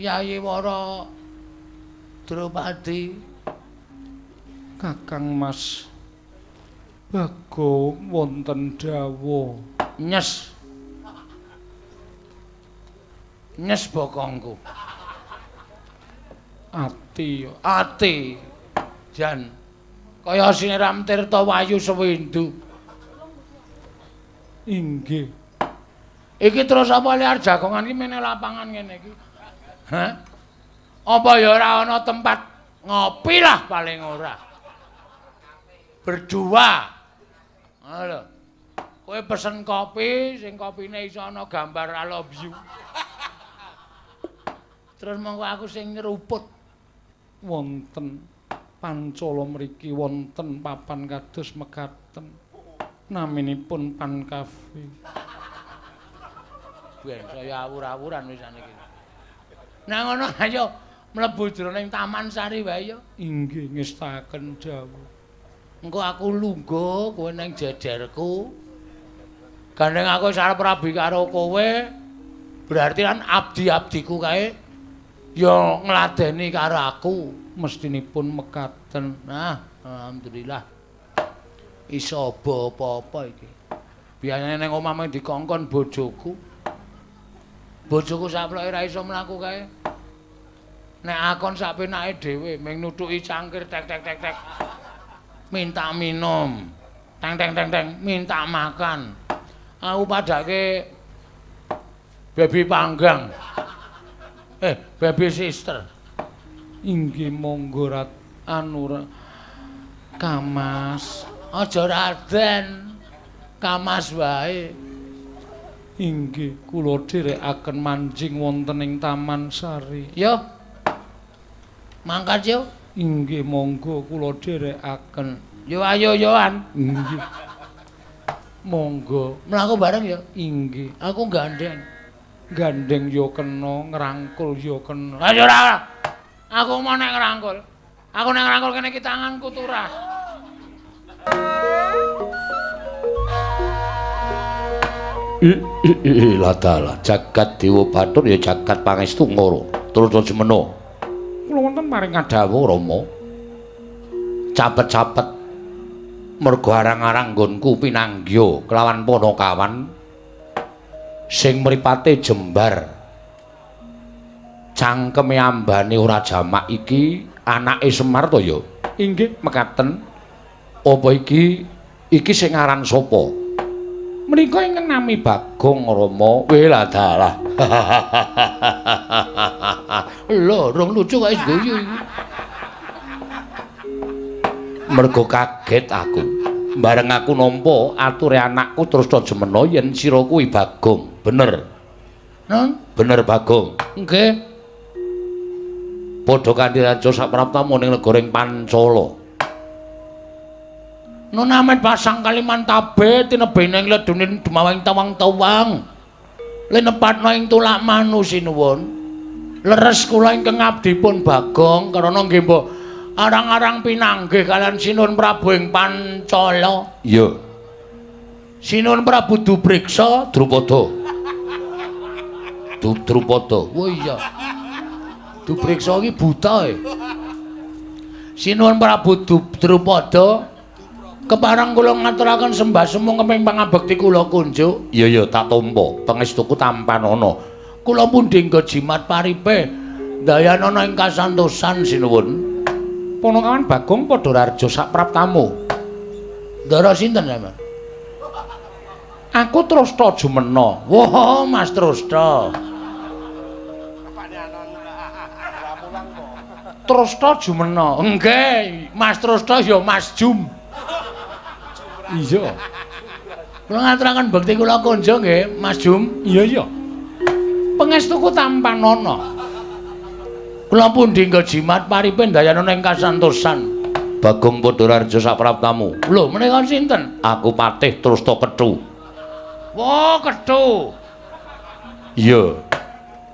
Yayi Wara Drupadi. Kakang Mas Bagong wonten dawuh. Nyes. Nyes bokongku. Ati ati. Jan kaya sineram tirta wayu sewindu. Inggih. Iki terus apa liar jagongan iki mene lapangan ngene iki? Hah? Apa ya ora ana tempat ngopi lah paling ora. Berdua. Lho. Kowe pesen kopi sing kopine iso ana gambar I love you. Terus monggo aku sing nyeruput. Wonten Pancala mriki wonten papan kados mekaten. Naminipun Pan Cafe. Ben saya awur-awuran wis saniki. Nah ngono ayo mlebu jroning Taman Sari wae ya. Inggih ngestakaken dawuh. Engko aku lungguh kowe ning jejerku. Gandeng aku wis arep rabi karo kowe, berarti kan abdi-abdiku kae ya ngladeni karo aku. Mestinipun mekaten. Nah, alhamdulillah. Iso apa-apa iki. Biasane ning omah mung dikongkon bojoku. Bojoku saploke ra iso mlaku kae. Nek akon sak penake dhewe mung nutuki cangkir tek tek tek tek. Minta minum. Teng teng teng teng minta makan. Aku padake baby panggang. Baby sister. Inggih monggo rat anu Kamas. Aja Raden. Kamas wae. Inggih kula dherekaken manjing wonten ing Taman Sari. Yo. Mangkat yo. Inggih monggo kula dherekaken. Yo ayo yoan. Inggih. Monggo mlaku bareng ya. Inggih. Aku gandeng. Gandeng yo kena, ngrangkul yo kena. Ayo ora. Aku mau nek ngrangkul. Aku nek ngrangkul kene iki tanganku turah. Ladalah jagat Dewa Bathara ya jagat pangestu ngoro. Turut jemeno. Kula wonten paring dawuh Rama. Capet-capet mergo arang-arang nggonku pinanggya kelawan panakawan sing mripate jembar. Cangkeme ambane ora jamak iki anake Semar to ya? Inggih mekaten. Apa iki iki sing aran sapa? Menika ingkang nami Bagong Rama. Weladalah. Lho, rong lucu kok wis guyu iki. Mergo kaget aku. Bareng aku nampa ature anakku terus jemena yen sira kuwi Bagong. Bener. Nun? Bener Bagong. Nggih. Padha kanthi raja sapraptamu ning negara ing Pancala. Nun amet pasang Kalimantabe tinebene ing ledunin dumaweng tawang-tawang. Linepatna ing tulak manu sinuwun. Leres kula ingkang abdipun Bagong karana nggih mbok arang-arang pinanggih kalian Sinuwun Prabu ing Pancala. Iya. Sinuwun Prabu Dubriksa Drupada. Drupada. Oh iya. Dubriksa iki buta e. Sinuwun Prabu Drupada kepareng kula ngaturaken sembah sumung keping pangabekti kula kunjuk. Iya iya tak tampa, pangestuku tampanana. Kula pundi nggo jimat paripe ndayanana ing kasantosan sinuwun. Panakawan Bagong padha rarja sapraptamu. Ndara sinten sampeyan? Aku Trasta jumena. Wah, Mas Trasta. Trasta jumena. Nggih, Mas Trasta ya Mas Jum. Iya. Kula ngaturaken bekti kula konjo nggih, Mas Jum. Iya iya. Pangestuku tampanana. Kula pundi nggo jimat paripe ndayanana ing kasantosan. Bagong padha rarja sapraptamu. Lho, menika sinten? Aku Patih Trasta Kethu. Wah, Kethu. Iya.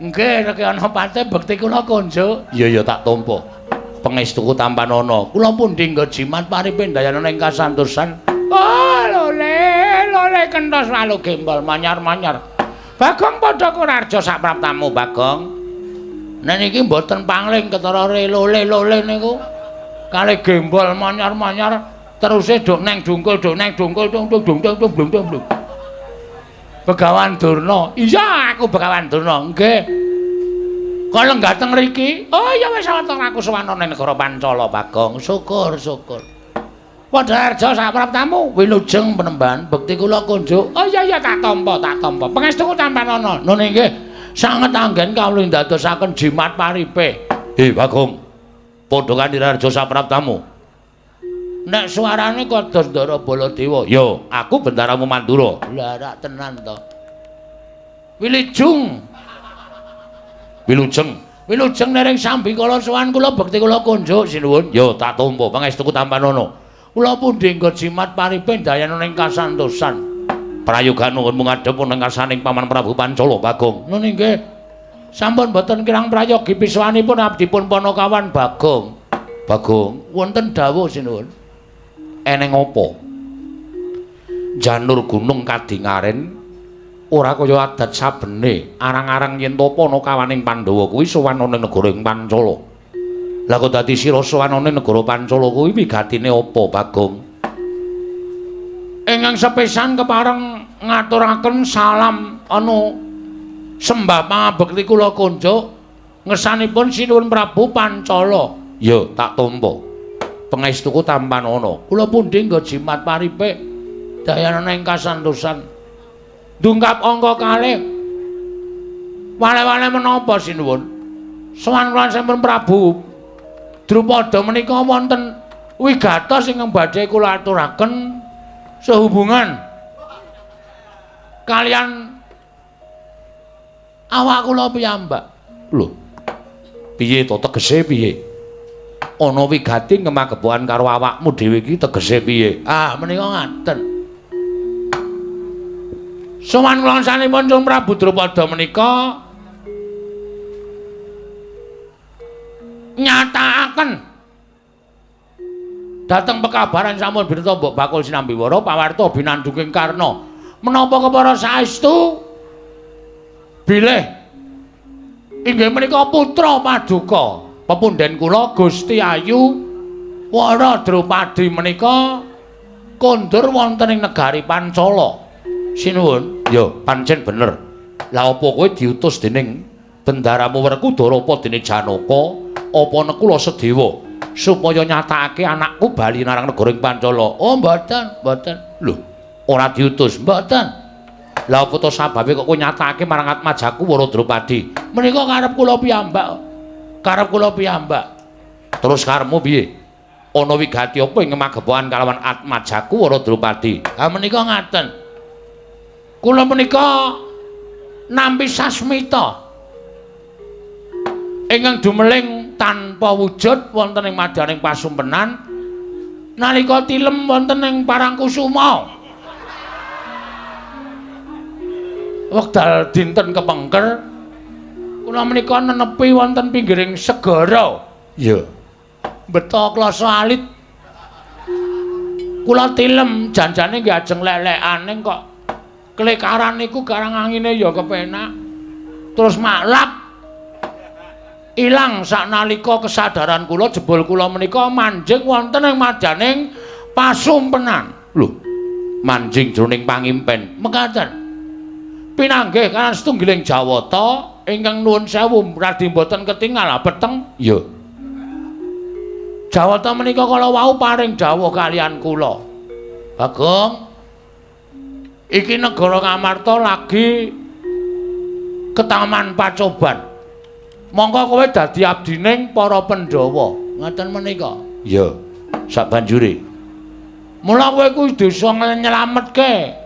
Nggih, rek ana patih bekti kula konjo. Iya iya tak tampa. Pangestuku tampanana. Kula pundi nggo jimat paripe ndayanana ing kasantosan. Oh, lole, lole kentos lalu gembol manyar-manyar. Bagong padha kurarja sapraptamu, Bagong. Nek niki mboten pangling ketara lole-lole niku. Kalih gembol manyar-manyar teruse dok neng dungkul dok neng dungkul dung dung dung dung dung dung dung. Begawan Durna. Iya, aku Begawan Durna. Nggih. Kok lenggah teng mriki? Oh iya wis wonten aku sowan nang negara Pancala, Bagong. Syukur, syukur. Padha sapraptamu wilujeng penemban bekti kula kunjuk. Oh iya iya tak tampa, tak tampa. Pangestuku tampanana. Nun inggih. Sanget anggen kawula ndadosaken jimat paripe. He Bagong. Padha kanthi raja sapraptamu. Nek suarane kados Ndara Baladewa. Yo, aku Bendaramu Mandura. Lah rak tenan to. Wilujeng. Wilujeng. Wilujeng nering sambikala sowan kula bekti kula kunjuk sinuwun. Yo, tak tampa pangestuku tampanana. Kula pundi nggo jimat paripe ndayana ning kasantosan. Prayoga nuwun ngadhep ning ngarsaning Paman Prabu Pancala, Bagong. Nun inggih. Sampun boten kirang prayogi pisuwanipun abdipun Panakawan Bagong. Bagong, wonten dawuh sinuwun. Eneng apa? Janur gunung kadingaren ora kaya adat sabene, arang-arang yen to Panakawaning Pandhawa kuwi sowan ana negara ing Pancala. Lah kok dadi sira sowan ana negara Pancala kuwi wigatine apa, Bagong? Ingkang sepisan kepareng ngaturaken salam anu sembah pangabekti kula kunjuk ngersanipun Sinuwun Prabu Pancala. Ya, tak tampa. Pangestuku tampanana. Kula pundi nggo jimat paripe dayana ing kasantosan. Dungkap angka kalih. Wale-wale menapa sinuwun? Sowan kula sampun Prabu Drupada menika wonten wigatos ingkang badhe kula aturaken sehubungan kalian awak kula piyambak. Lho. Piye to tegese piye? Ana wigati ngemagepokan karo awakmu dhewe iki tegese piye? Ah, menika ngaten. Sowan kula sanipun Sang Prabu Drupada menika nyatakaken dhateng pekabaran sampun bineta mbok bakul sinambiwara pawarta binandunging Karna. Menapa kepara saestu bilih inggih menika putra paduka pepunden kula Gusti Ayu Wara Drupadi menika kondur wonten ing negari Pancala. Sinuwun. Ya, pancen bener. Lah apa kowe diutus dening Bendaramu Werkudara apa dene Janaka apa Nekula Sedewa supaya nyatakake anakku bali marang negara ing Pancala? Oh, mboten, mboten. Lho, ora diutus, mboten. Lah apa to sababe kok kowe nyatakake marang atmajaku Wara Drupadi? Menika karep kula piyambak. Karep kula piyambak. Terus karepmu piye? Ana wigati apa ing magepokan kalawan atmajaku Wara Drupadi? Ha menika ngaten. Kula menika nampi sasmita ingkang dumeling tanpa wujud wonten ing madyaning pasumpenan nalika tilem wonten ing Parangkusuma. Wekdal dinten kepengker kula menika nenepi wonten pinggiring segara. Iya. Beto klasa alit. Kula tilem janjane nggih ajeng lelekane kok klekaran niku garang angine ya kepenak. Terus maklap ilang saknalika kesadaran kula jebul kula menika manjing wonten ing madyaning pasumpenan. Lho, manjing jroning pangimpen. Mekaten. Pinanggih kaliyan setunggiling Jawata ingkang nuwun sewu radi mboten ketingal peteng. Iya. Jawata menika kala wau paring dawuh kaliyan kula. Bagong, iki negara Ngamarta lagi ketaman pacoban. Mongko kowe dadi abdining para Pandhawa. Ngaten menika. Iya. Sabanjure. Mula kowe kudu iso nyelametke.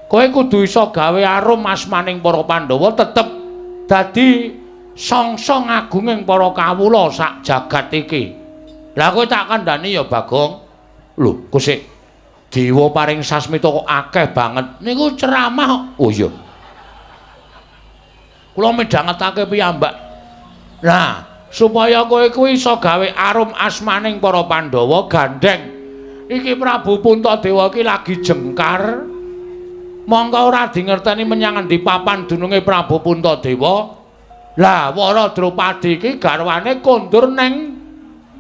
Kowe kudu iso gawe arum asmaning para Pandhawa tetep dadi songsong agunging para kawula sak jagat iki. Lah kowe tak kandhani ya Bagong. Lho, kok sik dewa paring sasmita kok akeh banget. Niku ceramah. Oh iya. Kula midhangetake piyambak. Nah, supaya kowe kuwi iso gawe arum asmaning para Pandhawa gandheng. Iki Prabu Puntadewa iki lagi jengkar. Mongko ora dingerteni menyang endi papan dununge Prabu Puntadewa. Lah Wara Drupadi iki garwane kondur neng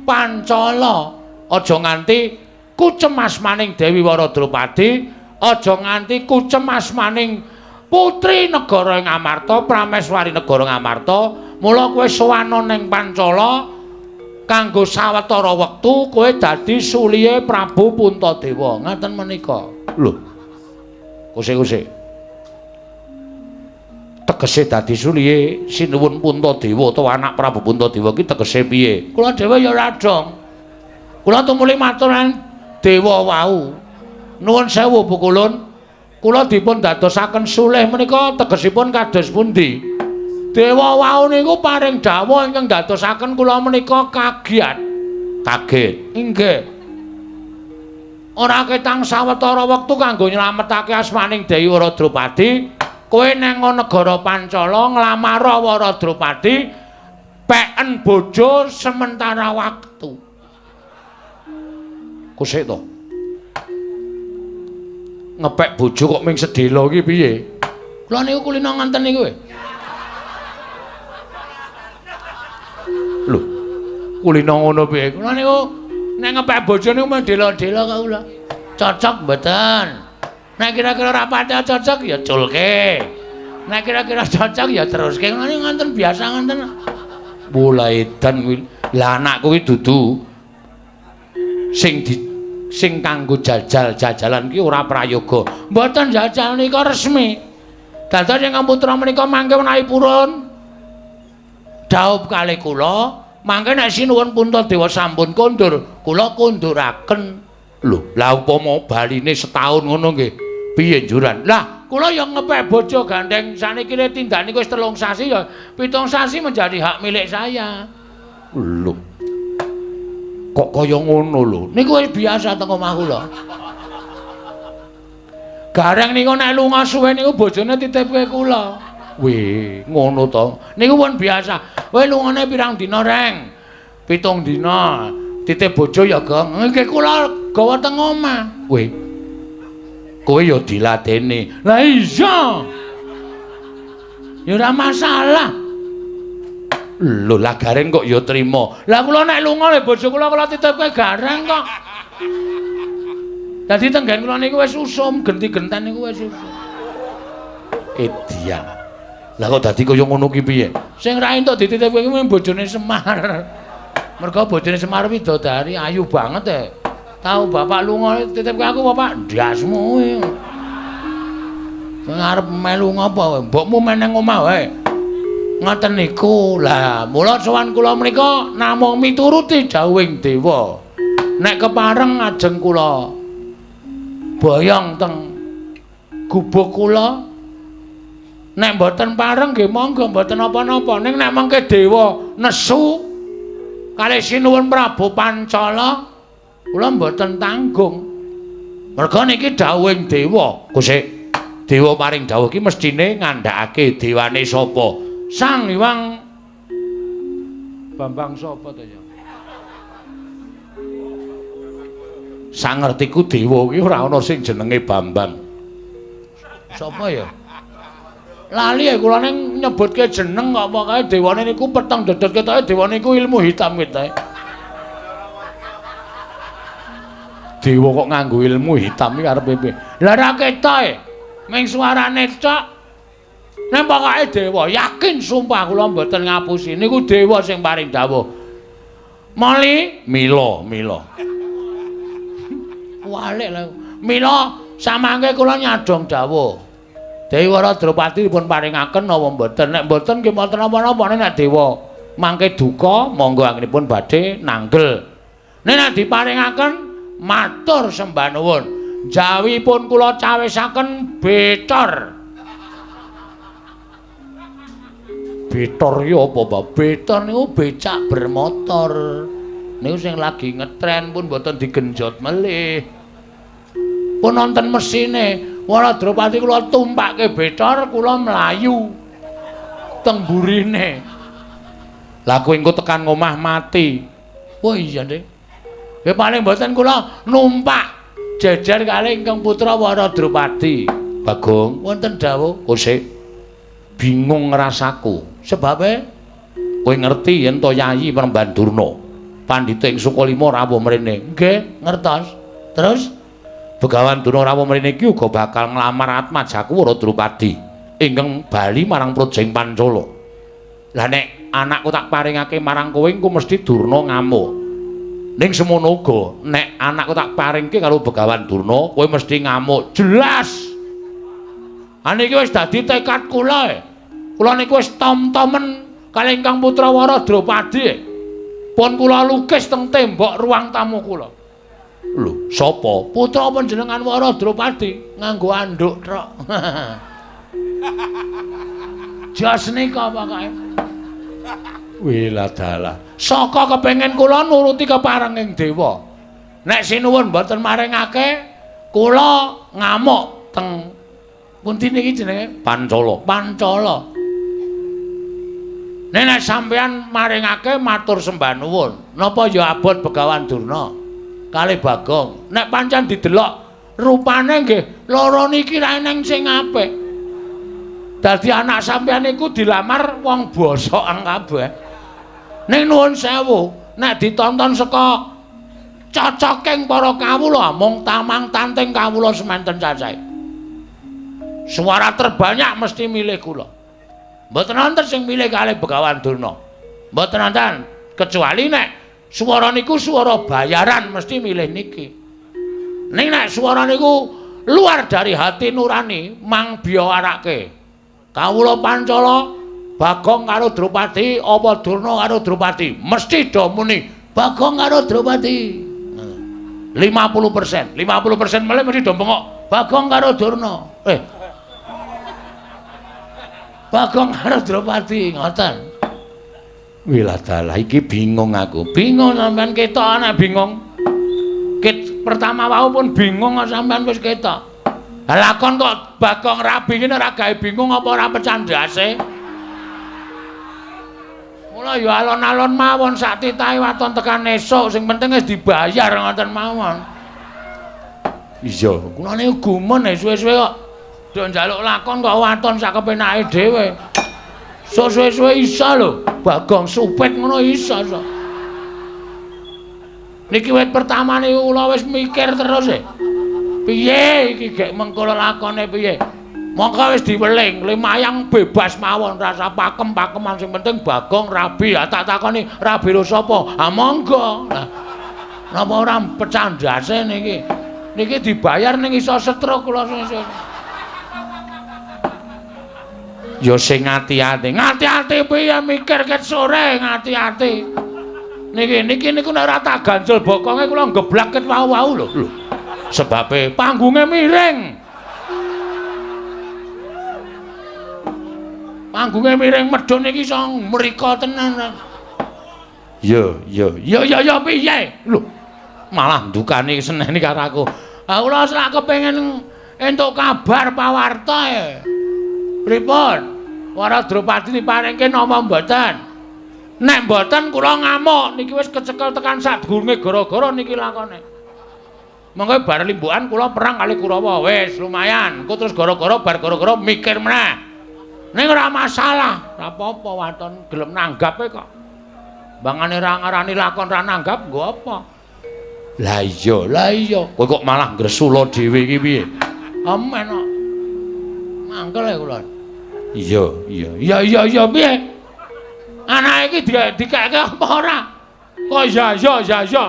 Pancala. Aja nganti kucemas maning Dewi Wara Drupadi, aja nganti kucemas maning putri negara Ngamarta, Prameswari negara Ngamarta. Mula kowe sowana ning Pancala kanggo sawetara wektu kowe dadi sulihe Prabu Puntadewa. Ngaten menika. Lho. Kuse-kuse. Tegese dadi sulihe Sinuwun Puntadewa utawa anak Prabu Puntadewa ki tegese piye? Kula dhewe ya ora dong. Kula tumuli matur dewa wau. Nuwun sewu Pukulun. Kula dipun dadosaken sulih menika tegesipun kados pundi? Dewa wau niku paring dawuh ingkang dadosaken kula menika kagiat. Kaget. Inggih. Ora ketang sawetara wektu kanggo nylametake asmaning Dewi Wara Drupadi, kowe nang negara Pancala nglamar Wara Drupadi peken bojo sementara waktu. Kusik to. Ngepek bojo kok ming sedhela iki piye? Kula niku kulino ngenten niku. Lho, kulino ngono piye? Kula niku nek ngepek bojo niku mung dela-dela kok kula. Cocok mboten? Nek kira-kira ora pati cocok ya culke. Nek kira-kira cocok ya teruske. Kula niku ngoten biasa ngoten. Mulai edan kuwi. Lah anakku kuwi dudu sing di sing kanggo jajal-jajalan ki ora prayoga. Mboten jajal nika resmi. Dados ingkang putra menika mangke menawi purun dhaup kalih kula, mangke nek Sinuwun Puntadewa sampun kondur, kula konduraken. Lho, lah upama baline setahun ngono nggih, piye njuran? Lah, kula ya ngepek bojo gandeng saniki le tindak niku wis 3 sasi ya, 7 sasi menjadi hak milik saya. Lho. Kok kaya ngono lho? Niku wis biasa teng omah kula. Gareng niku nek lunga suwe niku bojone titipke kula. Wih, ngono to. Niku pun biasa. Kowe lungane pirang dina, Reng? 7 dina. Titip bojo ya, Gong. Nggih kula gawa teng omah. Wih. Kowe ya diladeni. Lah iya. Ya ora masalah. Lho, lah Gareng kok ya trima. Lah kula nek lunga le bojo kula kula titipke Gareng kok. Dadi tenggen kula niku wis usum, genti-genten niku wis usum. Edian. Lah kok dadi kaya ngono ki piye? Sing ra entuk dititipke kuwi bojone Semar. Mergo bojone Semar widodari ayu banget e. Tau bapak lunga titipke aku bapak ndasmu kuwi. Sing arep melu ngapa? Mbokmu meneng omah wae. Ngoten niku. Lah mula sowan kula menika namung mituruti dawuhing dewa. Nek kepareng ajeng kula boyong teng gubuk kula. Nek mboten pareng nggih monggo mboten napa-napa. Ning nek mengke dewa nesu kalih Sinuwun Prabu Pancala kula mboten tanggung. Merga niki dawuhing dewa. Kusik dewa paring dawuh iki mesthine ngandhakake dewane sapa? Sang Hyang Bambang sapa to ya? Sangertiku dewa ki ora ana sing jenenge Bambang. Sapa ya? Lali ya kula ning nyebutke jeneng kok pokoke dewane niku peteng dedet ketoke dewane niku ilmu hitam ketoke. Dewa kok nganggo ilmu hitam iki arepe piye? Lah ora ketoke. Ming suarane cok. Nek pokoke dewa yakin sumpah kula mboten ngapusi niku dewa sing paring dawuh. Moli mila mila. Walik lho. Mila samangke kula nyadong dawuh. Dewi Wara Drupadi dipun paringaken napa mboten? Nek mboten nggih mboten napa-napa. Nek dewa mangke duka monggo anggenipun badhe nanggel. Nek nek diparingaken matur sembah nuwun. Jawipun kula cawisaken betor. Betor iki apa, Pak? Betor niku becak bermotor. Niku sing lagi ngetren pun mboten digenjot melih. Pun nonton mesine. Wara Drupadi kula tumpake betor, kula mlayu teng burine. Lah kowe engko tekan ngomah mati. Oh iya, Dik. Ya paling mboten kula numpak jejer kalih ingkang putra Wara Drupadi. Bagong, wonten dawuh. Kosik. Bingung rasaku. Sebabe kowe ngerti yen to Yayi Peremban Durna pandhita ing Sukalima rawuh mrene. Nggih, ngertos. Terus Begawan Durna rawuh mrene iki uga bakal nglamar Atmajaku Wara Drupadi ingkang bali marang praja ing Pancala. Lah nek anakku tak paringake marang kowe engko mesti Durna ngamuk. Ning semono uga nek anakku tak paringke karo Begawan Durna kowe mesti ngamuk. Jelas. Ha niki wis dadi tekad kula. Kula niku wis tom-tomen kalih ingkang putra Wara Drupadi. Pun kula lukis teng tembok ruang tamu kula. Lho, sapa? Putra panjenengan Wara Drupadi nganggo anduk trok. Jos nika pokoke. Wiladalah. Saka kepengin kula nuruti keparenging dewa. Nek sinuwun mboten maringake, kula ngamuk teng pundi niki jenenge? Pancala. Pancala. Nek nek sampeyan maringake matur sembah nuwun. Napa ya abot Begawan Durna kalih Bagong. Nek pancen didelok rupane nggih loro niki ra eneng sing apik. Dadi anak sampeyan niku dilamar wong bosokan kabeh. Ning nuwun sewu, nek ditonton saka cocoking para kawula mung tamang tanting kawula semanten cacahe. Suara terbanyak mesti milih kula. Mboten wonten sing milih kalih Begawan Durna. Mboten wonten, kecuali nek swara niku swara bayaran mesti milih niki. Ning nek swara niku luar dari hati nurani mang biyawarake. Kawula Pancala Bagong karo Drupadi apa Durna karo Drupadi mesti do muni Bagong karo Drupadi. 50%, 50% melih mesti do bengok Bagong karo Durna. Bagong karo Drupadi ngoten. Wiladalah iki bingung aku. Bingung sampean ketok anak bingung. Ket pertama wau pun bingung sampean wis ketok. Lakon kok Bagong rabi ngene ora gawe bingung apa ora pecah ndase. Mula ya alon-alon mawon sak titahe waton tekan esuk sing penting wis dibayar ngoten mawon. Iya, kula niku gumun suwe-suwe kok do njaluk lakon kok waton sak kepenake dhewe. Sok suwe-suwe iso lho, Bagong supit ngono iso sok. Niki wit pertama niku kula wis mikir terus e. Piye iki gek mengko lakone piye? Mongko wis diweling, lumayang bebas mawon rasa pakem-pakeman sing penting Bagong rabi. Ha tak takoni rabi ro sapa? Ha monggo. Lah napa ora pecah ndase niki? Niki dibayar ning iso stroke kula sesuk. Ya sing ati-ati. Ngati-ati piye mikir ket sore ngati-ati. Niki niki niku nek ora tak ganjel bokonge kula geblak ket wau-wau lho. Lho. Sebabe panggunge miring. Panggunge miring medhun iki iso mriko tenan. Ya, ya, ya ya ya piye? Lho. Malah ndukani seneni karo aku. Ha kula sak kepengin entuk kabar pawarta e. Pripun? Wara Drupadi diparingke napa mboten? Nek mboten kula ngamuk niki wis kecekel tekan sadurunge gara-gara niki lakone. Monggo bar limbukan kula perang kali Kurawa wis lumayan. Engko terus gara-gara bar gara-gara mikir meneh. Ning ora masalah, ora apa-apa waton gelem nanggape kok. Bangane ra ngarani lakon ra nanggap nggo apa? Lah iya, lah iya. Kowe kok malah ngresula dhewe iki piye? Amen kok. Mangkel e kula. Iya, iya. Iya, iya, iya piye? Anake iki dikeke apa ora? Kok iya, iya, iya, iya.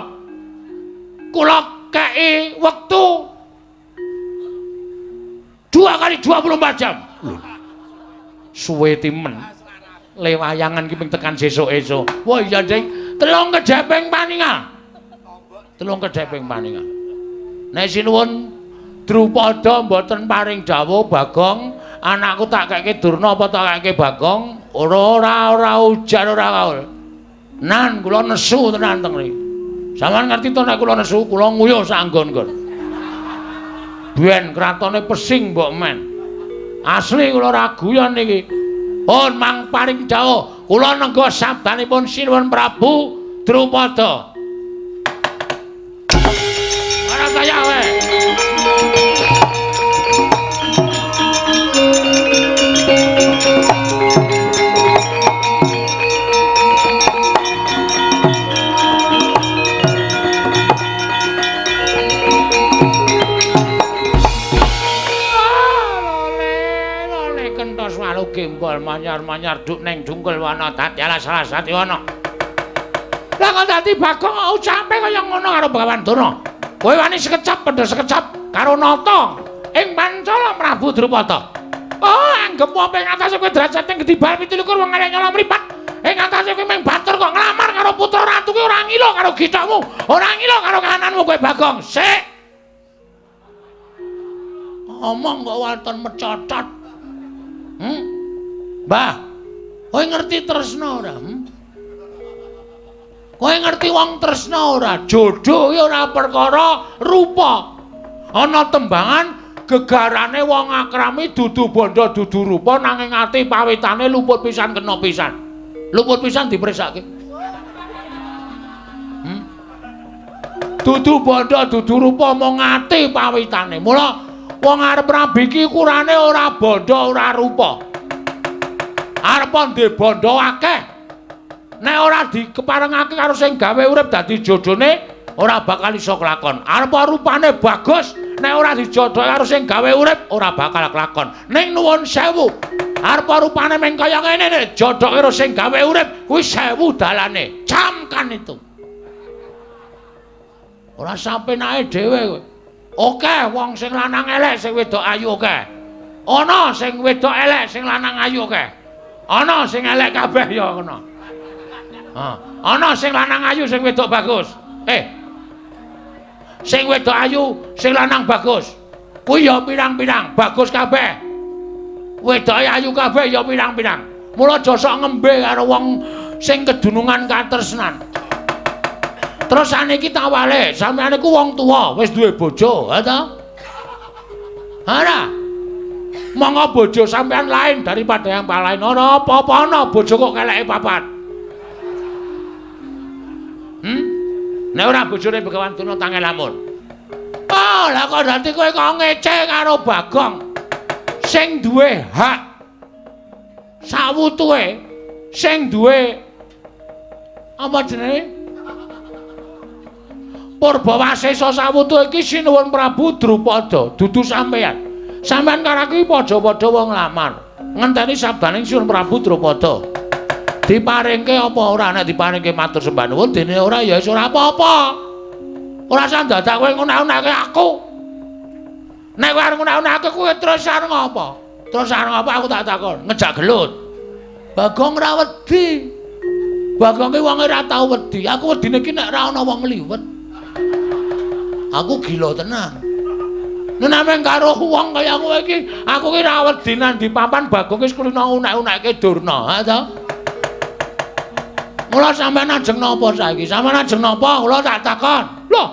Kula kei wektu 2 kali 24 jam. Lho. Suwe timen. Le wayangan ki ping tekan sesuk-esuk. Wah iya, Ding. Telung kedheping paningal. Telung kedheping paningal. Nek sinuwun Drupada mboten paring dawuh Bagong, anakku tak keke Durna apa tak keke Bagong? Ora ora ora ujar ora kaul. Nan kula nesu tenan teng mriki. Sampeyan ngerti to nek kula nesu, kula nguyuh sak nggon-nggon. Biyen kratone pesing mbok men. Asli kula ora guyon niki. Pun mang paring dawuh, kula nengga sabdanipun Sinuwun Prabu Drupada. Ora kaya wae. gembol manyar-manyar duk neng dungkel wana dadi alas-alas dadi wana. Lah kok dadi Bagong ucape kaya ngono karo Begawan Durna. Kowe wani sekecap pendhe sekecap karo nata ing Pancala Prabu Drupada. Oh, anggep apa ing atase kowe derajate gedhi bal 27 wong arek nyolong mripat. Ing atase kowe mung batur kok nglamar karo putra ratu kuwi ora ngilo karo githokmu, ora ngilo karo kananmu kowe Bagong. Sik. Omong kok waton mecocot. Mbah, kowe ngerti tresna ora? Kowe ngerti wong tresna ora? Jodoh kuwi ora perkara rupa. Ana tembangan gegarane wong akrami dudu bondo dudu rupa nanging ati pawitane luput pisan kena pisan. Luput pisan dipresake. Dudu bondo dudu rupa mung ati pawitane. Mula wong arep rabi iki ukurane ora bondo ora rupa. Arep ndek bondo akeh. Nek ora dikeparengake karo sing gawe urip dadi jodhone ora bakal iso kelakon. Arep rupane bagus, nek ora dijodhoke karo sing gawe urip ora bakal kelakon. Ning nuwun sewu, arep rupane meng kaya ngene nek jodhoke karo sing gawe urip kuwi sewu dalane. Camkan itu. Ora sampenake dhewe kowe. Oke, wong sing lanang elek sing wedok ayu oke. Ana sing wedok elek sing lanang ayu oke. Ana sing elek kabeh ya ngono. Ana sing lanang ayu sing wedok bagus. Sing wedok ayu sing lanang bagus. Kuwi ya pirang-pirang, bagus kabeh. Wedoke ayu kabeh ya pirang-pirang. Mula aja sok ngembe karo wong sing kedunungan katresnan. Terus saniki tak walik, sampeyan iku wong tuwa, wis duwe bojo, ha ta? Ora. Monggo bojo sampeyan lain daripada yang lain. Ora apa-apa ana bojo kok keleke papat. Nek ora bojone Begawan Durna tange lamun. Oh, lah kok dadi kowe kok ngece karo Bagong. Sing duwe hak sawutuhe, sing duwe apa jenenge? Purbawasesa sawutuhe iki Sinuwun Prabu Drupada, dudu sampeyan. Sampeyan karo aku padha-padha wong lamar. Ngenteni sabdaning Sinuwun Prabu Drupada. Diparingke apa ora? Nek diparingke matur sembah nuwun, dene ora ya wis ora apa-apa. Ora usah dadak kowe ngunak-unake aku. Nek kowe arep ngunak-unake kowe terus arep ngopo? Terus arep ngopo aku tak takon, ngejak gelut. Bagong ora wedi. Bagong ki wong ora tau wedi. Aku wedine ki nek ora ana wong liwet. Aku gila tenan. Nek meng karo wong kaya kowe iki, aku ki ora wedi nang di papan Bagong wis kulino unek-unekke Durna, ha ta? Mula sampeyan ajeng napa saiki? Sampeyan ajeng napa? Kula tak takon. Lho,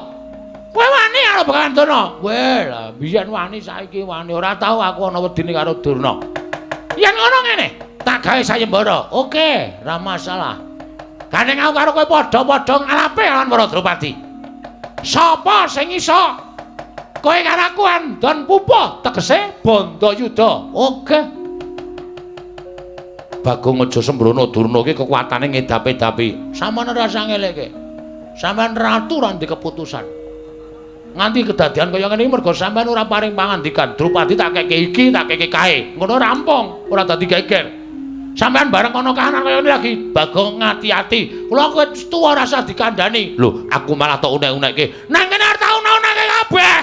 kowe wani karo Begawan Durna? Kowe lah biyen wani saiki wani. Ora tau aku ana wedine karo Durna. Yen ngono ngene, tak gawe sayembara. Oke, ora masalah. Gandeng aku karo kowe padha-padha ngalape lawan para Drupadi. Sapa sing iso? Kowe karo aku andon pupa, tegese Bandayuda. Oke. Bagong aja sembrono, Durna iki kekuatane ngedapi-dapi. Sampeyan ora usah ngeleke. Sampeyan ratu ora ndek keputusan. Nganti kedadian kaya ngene iki mergo sampeyan ora paring pangandikan. Drupadi tak keke iki, tak keke kae. Ngono rampung, ora dadi geger. Sampeyan bareng ana kahanan kaya ngene lagi, Bagong ngati-ati. Kula kowe tuwa ora usah dikandhani. Lho, aku malah tok unek-unekke. Nang kene arep tak unek-unekke kabeh.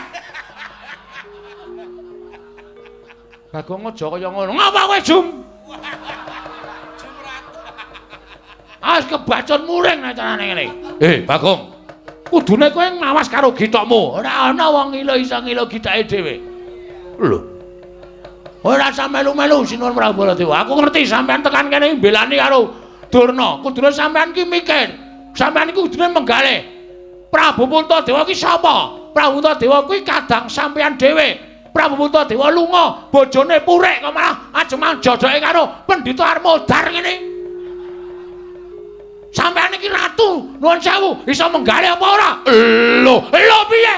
Bagong aja kaya ngono. Ngapa kowe, Jum? As kebacut muring nek carane ngene. Bagong. Kudune kowe ngawas karo githokmu. Ora ana wong ngilo iso ngilo githake dhewe. Lho. Ora usah melu-melu Sinuwun Prabu Baladewa. Aku ngerti sampean tekan kene mbelani karo Durna. Kudune sampean ki mikir. Sampean iki kudune menggalih. Prabu Puntadewa ki sapa? Prabu Puntadewa kuwi kadang sampean dhewe. Prabu Puntadewa lunga, bojone purek kok malah ajeng jodoke karo Pendhita Armodar ngene. Sampeyan iki ratu, nuwun sewu, iso menggalih apa ora? Lho, lho piye?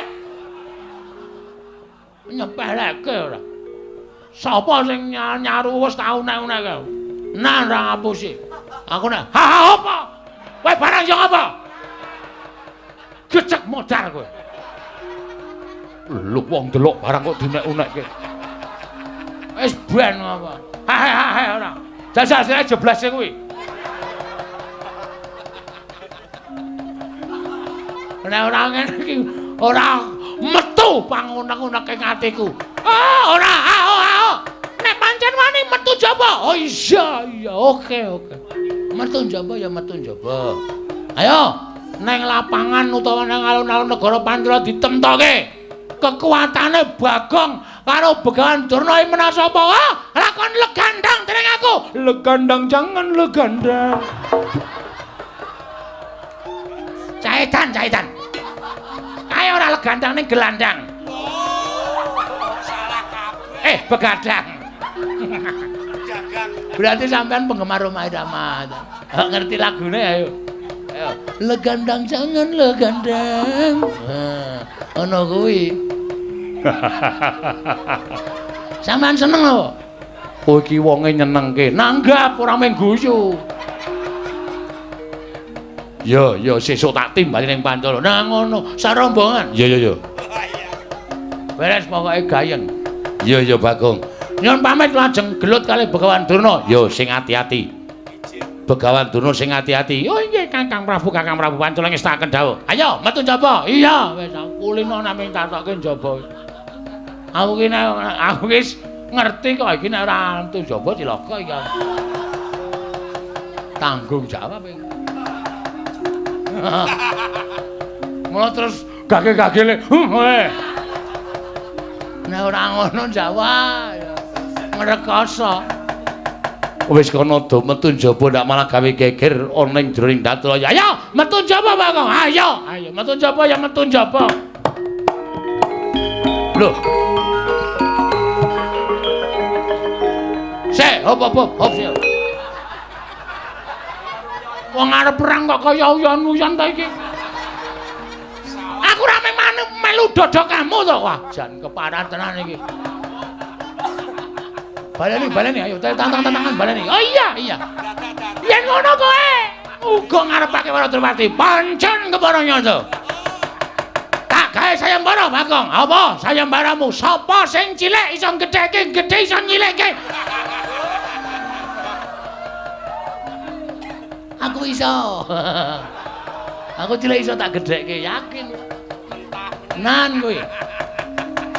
Nyepeleke ora. Sapa sing nyaru wis tau unek-unekke? Nah, ora ngapusi. Aku nek, ha ha apa? Kowe barang yo apa? Gecek modar kowe. Lho wong delok barang kok diunek-unekke. Wis ben apa? Ha ha ha ora. Jajal sira jeblase kuwi. Nek ora ngene iki ora metu pangunek-unek ing atiku. Ah, ora, ah. Nek pancen wani metu jaba. Oh iya, iya, oke, oke. Metu njaba ya metu njaba. Ayo, neng lapangan utawa nang alun-alun negara Pancala ditemtoke. Kekuatane Bagong karo Begawan Durna iki menang sapa? Ah, lakon legandang dening aku. Legandang jangan legandang. Caitan, caitan. Kae ora legandang ning gelandang. Oh, salah kabeh. Begadang. Dagang. Berarti sampean penggemar Rhoma Irama. Ngerti lagune ayo. Ayo. Legandang jangan legandang. Nah, ono kuwi. Sampean seneng lho. Kowe iki wonge nyenengke. Nanggap ora mung guyu. Ya, ya sesuk tak timbali ning Pancala. Nah ngono, sarombongan. Ya, ya, ya. Beres pokoke gayeng. Ya, ya Bagong. Nyun pamit lajeng gelut kalih Begawan Durna. Ya, sing ati-ati. Begawan Durna sing ati-ati. Oh nggih Kakang Prabu, Kakang Prabu Pancala ngestakaken dawuh. Ayo metu njaba. Iya, wis kulino namung tatoke njaba. Aku ki aku wis ngerti kok iki nek ora metu njaba cilaka iki. Tanggung jawab iki. Mula terus gage-gagele. Nek ora ngono jawab ngrekoso. Wis kono do metu njaba ndak malah gawe geger ana ing jroning datul. Ayo metu njaba Bagong. Ayo, ayo metu njaba ya metu njaba. Lho. Sik, hop hop hop sik. Wong arep perang kok kaya uyon-uyon ta iki. Aku ora melu dodok kamu to. Wah, jan keparat tenan iki. Baleni, baleni, ayo tantang-tantangan baleni. Oh iya, iya. Yen ngono kowe uga ngarepake Wara Drupadi. Pancen kepara nyata. Tak gawe sayembara Bagong. Apa sayembaramu? Sapa sing cilik iso gedheke, gedhe iso nyilikke. Aku iso. Aku cilik iso tak gedhekke, yakin. Nan kuwi.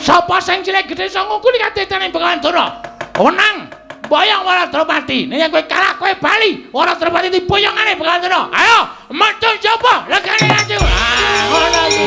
Sapa sing cilik gedhe iso ngungkuli katetene Begawan Durna? Wenang boyong Wara Drupadi. Nek kowe kalah kowe bali. Wara Drupadi diboyongane Begawan Durna. Ayo metu njaba legane atiku. Ah, ngono iki.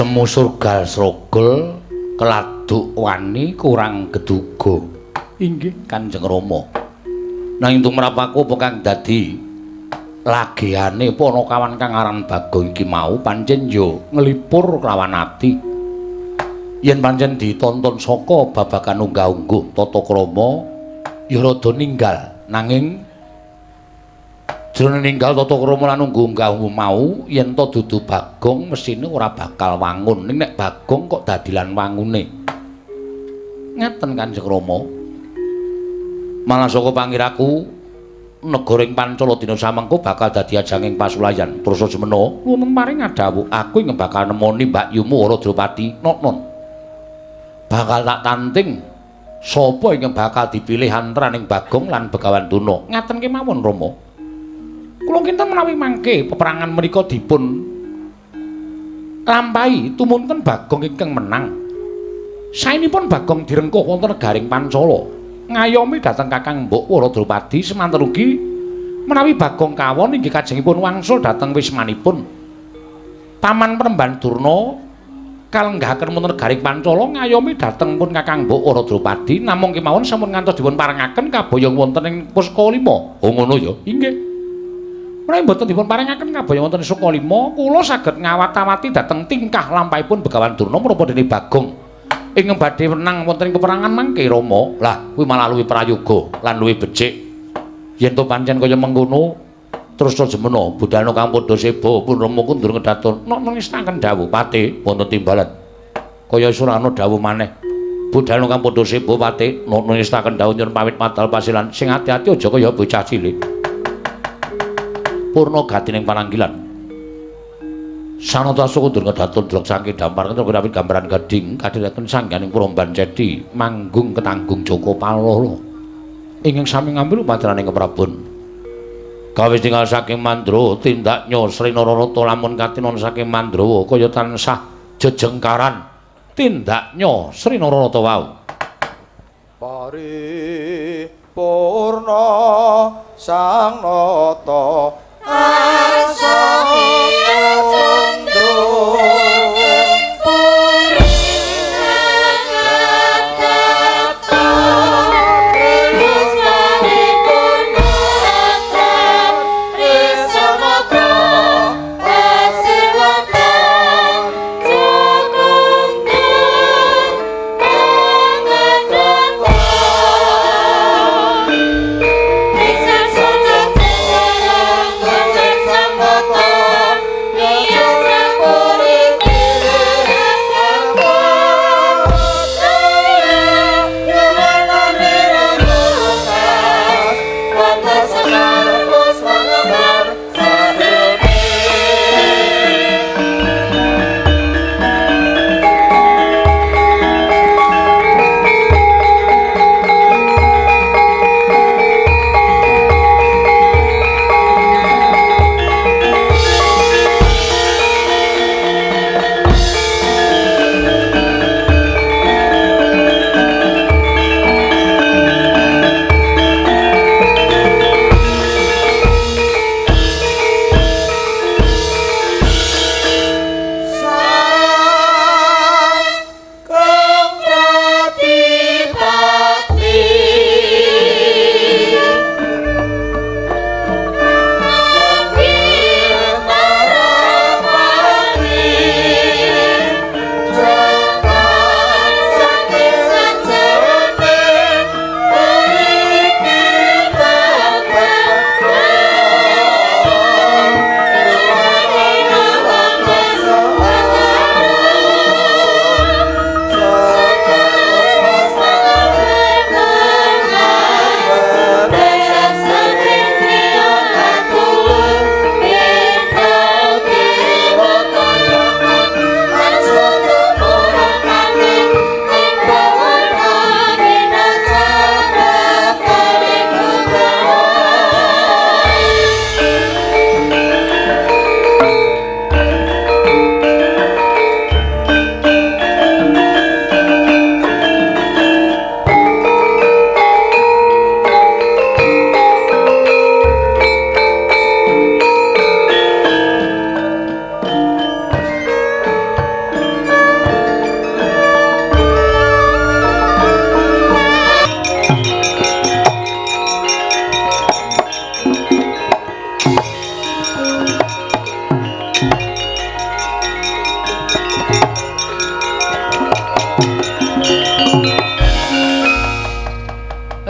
Semu surgal srogol keladuk wani kurang geduga. Inggih Kanjeng Rama. Nanging tumrapaku apa kang dadi Lagiane Panakawan kang aran Bagong iki mau pancen yo nglipur kelawan ati. Yen pancen ditonton saka babagan unggah-ungguh tata krama ya rada ninggal, nanging jroning ninggal tata krama lan unggah-ungguh mau yen to dudu Bagong mesine ora bakal wangun. Ning nek Bagong kok dadilan wangune. Ngaten Kanjeng Rama. Malah saka pangiraku negara ing Pancala dina samengko bakal dadi ajanging pasulayan. Terus semena wonten paring adhawuh aku ing bakal nemoni mbakyumu Wara Drupadi Noknon. Bakal tak tanting sapa ingkang bakal dipilih antaraning Bagong lan Begawan Durna. Ngaten kemawon Rama. Kula kinten menawi mangke peperangan menika dipun lampahi tumunten Bagong ingkang menang. Saenipun Bagong direngkuh wonten negaring Pancala. Ngayomi dhateng Kakang Mbok Wara Drupadi semanten ugi menawi Bagong kawon inggih kajengipun wangsul dhateng wismanipun. Paman Premban Durna kalenggahaken wonten negaring Pancala ngayomi dhateng pun Kakang Mbok Wara Drupadi namung kemawon sampun ngantos dipun parengaken kaboyong wonten ing Pusaka Lima. Oh ngono ya? Inggih. Menawi mboten dipun parengaken kaboyong wonten Pusaka Lima, kula saged ngawat-awati dhateng tingkah lampahipun Begawan Durna menapa dene Bagong ingkang badhe menang wonten ing peperangan mangke Rama. Lah kuwi malah luwih prayoga lan luwih becik. Yen to pancen kaya mengkono terus jemena budhana kang padha seba pun Rama kundur ngedaton. Nok nestaken dawuh pate wonten timbalan. Kaya surana dawuh maneh. Budhana kang padha seba pate nok nestaken dawuh nyuwun pamit madal pasilan sing ati-ati aja kaya bocah cilik. Purna gatining pananggilan. Sanata kundur ngedaton drok saking dampar karo gambaran gading kadhiraken sangganing Puromban Cedi manggung ketanggung Joko Palolo ingkang sami ngambil upacaraning keprabon. Kawis tinggal saking Mandra tindaknya Sri Nararata lamun katinon saking Mandrawa kaya tansah jejengkaran tindaknya Sri Nararata wau. Paripurna sang nata arsa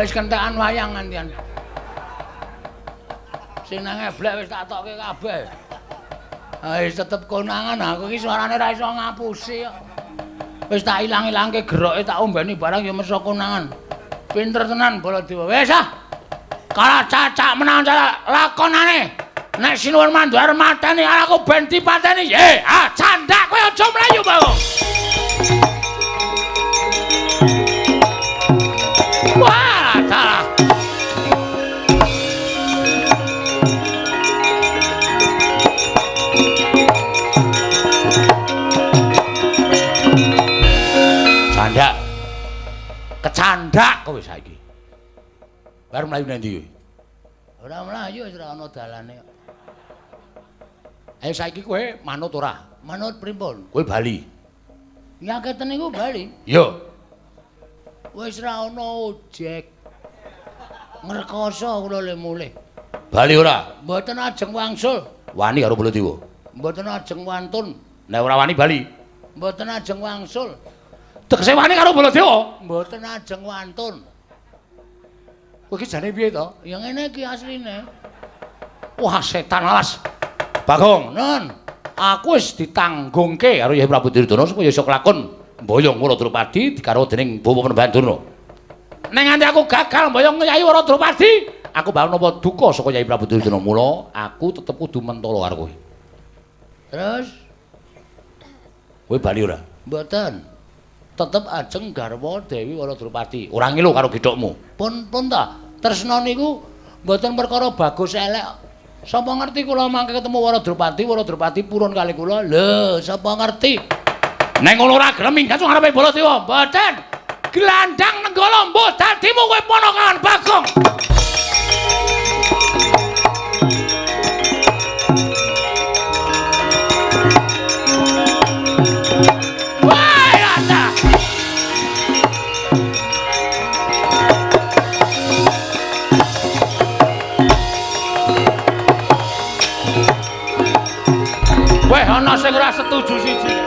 Wis kentekan wayang ngantian. Sing nang eblek wis tak tokke kabeh. Wis tetep konangan aku iki suarane ra iso ngapusi kok. Wis tak ilang-ilangke geroke tak ombeni barang ya meso konangan. Pinter tenan Baladewa. Wis ah. Kalah cacak menang cacak lakonane. Nek sinuwun Mandura mateni aku ben dipateni. Ah candak kowe aja mlayu, Bagong. Wah, dalah. Candak. Kecandak kowe saiki. Bar mlayu nang ndi kowe? Ora mlayu wis ora ana dalane kok. Ayo saiki kowe manut ora? Manut pripun? Kowe bali. Nyaketen niku bali. Iya. Wis ra ana ojek. Ngrekoso kula le mulih. Bali ora? Mboten ajeng wangsul. Wani karo Baladewa. Mboten ajeng wantun. Nek ora wani bali. Mboten ajeng wangsul. Tegese wani karo Baladewa? Mboten ajeng wantun. Kowe iki jane piye to? Ya ngene iki asline. Wah, setan alas. Bagong, nun. Aku wis ditanggungke karo Yai Prabu Duryudana supaya iso kelakon mboyong Wara Drupadi digarwa dening Bapak Panembahan Durna. Nek nganti aku gagal mboyong Yai Wara Drupadi, aku bakal nampa duka saka Yai Prabu Duryudana. Mula aku tetep kudu mentolo karo kowe. Terus kowe bali ora? Mboten. Tetep ajeng garwa Dewi Wara Drupadi. Ora ngilu karo gethukmu. Pun ta. Tresna niku mboten perkara bagus elek. Sapa ngerti kula mangke ketemu Wara Drupadi, Wara Drupadi purun kali kula. Lho, sapa ngerti? Nek ngono ora gelem minggat ngarepe Baladewa. Mboten. Glandang Nenggala mbuh dadimu kowe ponakan Bagong. Wah, rata. Weh, ana sing ora setuju siji.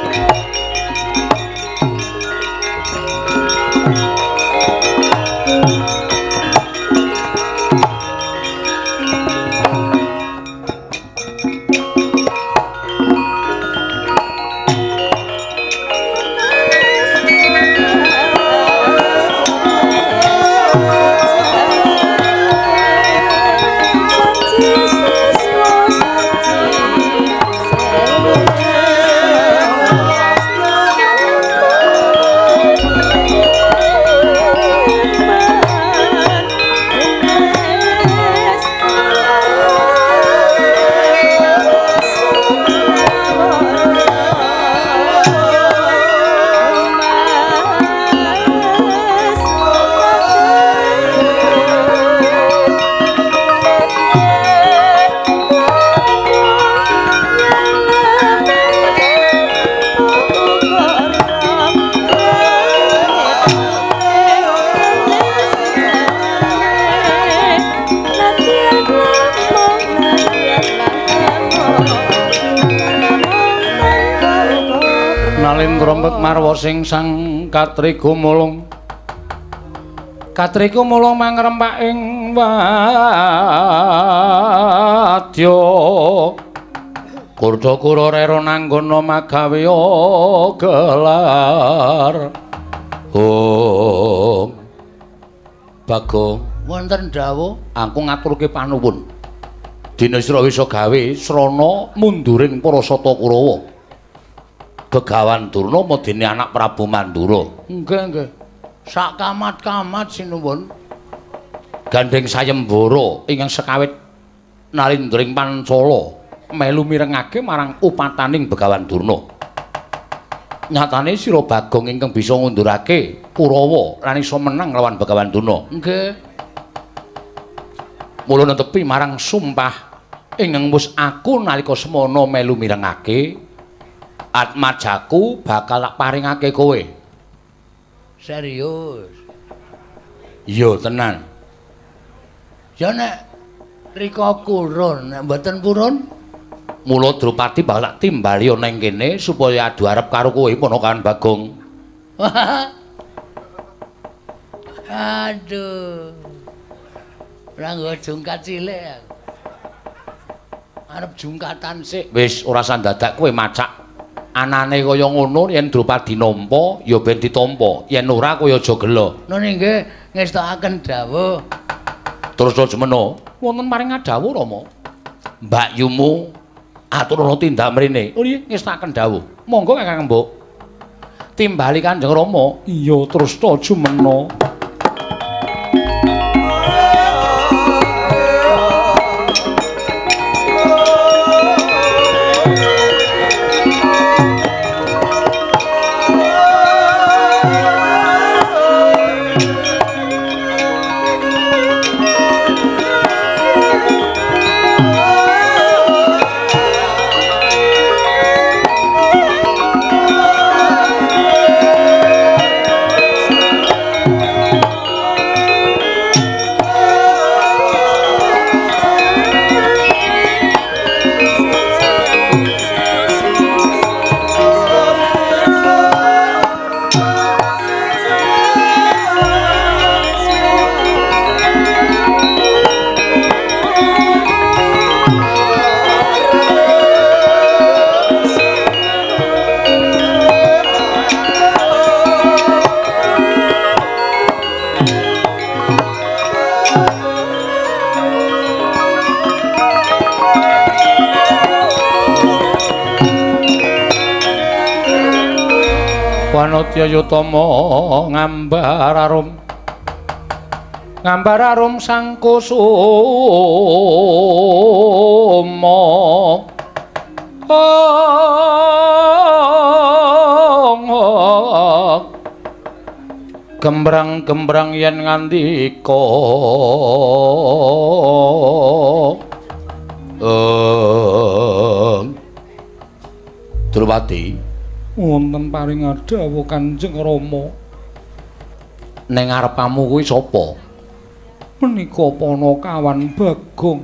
Nalindra marwa sing sang katriga mulung. Katriga mulung mangrempak ing wadya. Kurda-kura rera nanggana magawe gelar. Om Bagong, wonten dawuh aku ngaturke panuwun. Dene sira wis gawe srana munduring para sata Kurawa. Begawan Durna madene anak Prabu Mandura. Nggih, nggih. Sak kamat-kamat sinuwun. Gandeng sayembara ingkang sekawit nalindring Pancala melu mirengake marang upataning Begawan Durna. Nyatane sira Bagong ingkang bisa ngundurake Kurawa lan iso menang lawan Begawan Durna. Nggih. Mula netepi marang sumpah ingkang wis aku nalika semana melu mirengake atmajaku bakal tak paringake kowe. Serius? Iya tenan. Ya nek rika kurun, nek mboten purun, mula Drupadi bakal tak timbali nang kene supaya adu arep karo kowe ponakan Bagong. Aduh. Ora nggo jungkat cilik aku. Arep jungkatan sik. Wis ora usah dadak kowe macak. Anane kaya ngono yen Drupadi nampa ya ben ditampa, yen ora kowe aja gela. Nun inggih ngestokaken dawuh. Terus aja meno. Wonten paring dawuh Rama. Mbakyumu aturana tindak mrene. Oh iya ngestokaken dawuh. Monggo Kakang Mbok. Timbali Kanjeng Rama. Iya terus ta jumena. Wanodya Yutama ngambar arum ngambar arum sang kusuma gembrang-gembrang yen ngandika Drupadi wonten paring dawuh Kanjeng Rama. Ning ngarepamu kuwi sapa? Menika Panakawan Bagong